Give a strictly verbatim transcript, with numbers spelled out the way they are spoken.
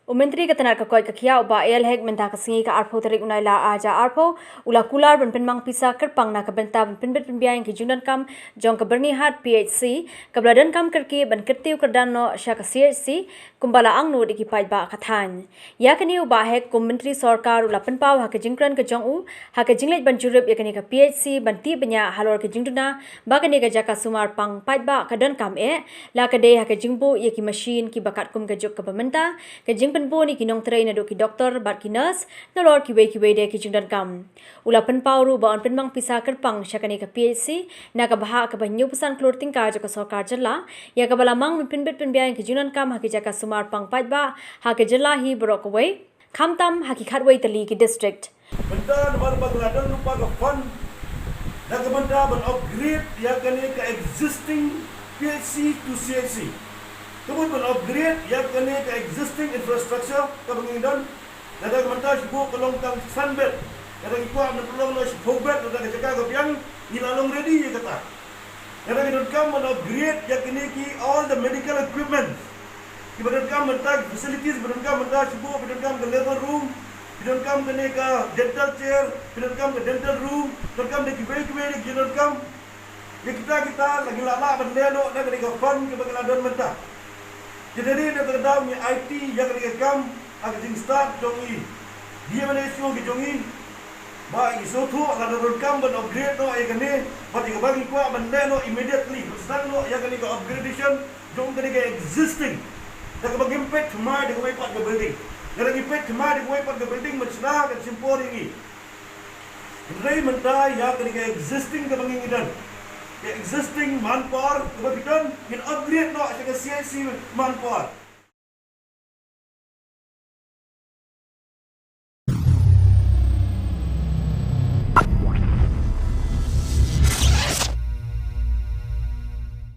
U Myntri ka tnat ka koit ka khiah u Bah A L Hek mynta ka sngi ka arphew tarik u Nailar arhajar arphew u la kular ban pynmang pisa kyrpang na ka bynta ban pynbit pynbiang ïa ki jingdonkam jong ka Byrnihat P H C kaba la donkam kyrkieh ban kyntiew kyrdan noh sha ka C H C kumba la angnud ïa ki paidbah ka thaiñ. Ïa kane u Bah Hek kum Myntri Sorkar u la pynpaw ha ka jingkren ka jong u ha ka jingleit ban jurip ïa kane ka P H C ban tih bniah halor ka jingduna ba kane ka jaka sumar pang paidbah ka donkam eh, la ka dei ha ka jingbuh ïa ki mashin kiba katkum ka juk kaba mynta, ka jingpynbun ïa ki nongtrei naduh ki doktor bad ki nurse, nalor kiwei kiwei de ki jingdonkam. U la pynpaw ruh ba yn pynmang pisa kyrpang sha kane ka P H C na ka bhah kaba hynñiewphew san klur tyngka jong ka sorkar jylla, ïa kaba la mang ban pynbit pynbiang ïa ki jingdonkam ha ki jaka sumar pang paidbah ha ka jylla hi baroh kawei, khamtam ha ki khatwei tylli ki district. Mynta namar ba ka la don lypa ka fund na ka bynta ban upgrade ïa kane ka existing P H C to C H C. Ka mut ban upgrade ïa kane ka existing infrastructure kaba ngi don. Lada ka mynta shibun ka long tang san bed, lada ngi kwah ban pynlong noh shiphew bed, lada ka jaka ka biang, ngi la long ready ïa kata. Lada ngi donkam ban upgrade ïa kine ki all the medical equipment kiba donkam mynta, ki facilities ba donkam mynta shibun, ba donkam ka labor room, ba donkam kane ka dental chair, ba donkam ka dental room, donkam da kiwei kiwei de ki donkam. Ïa kita kita la ngi la lah ban leh noh na kane ka fund kaba ngi la don mynta. Te dei na kata ka daw ngi aiti ïa kane ka kam ha ka jingstad jong i, D M N S O ki jong i, ba i sngewthuh lada donkam ban upgrade noh ïa kane, bad ïa kaba ngi kwah ban leh noh immediately, ban sdang noh ïa kane ka upgradation jong kane ka existing. Da kaba ngim peit thymmai da kawei pat ka building. Lada ngi peit thymmai da kawei pat ka building, mynshwa kan shim por ïa ngi. Hynrei mynta ïa kane ka existing kaba ngi don, ka existing manpower kaba ki don, ngin upgrade noh sha ka C H C manpower.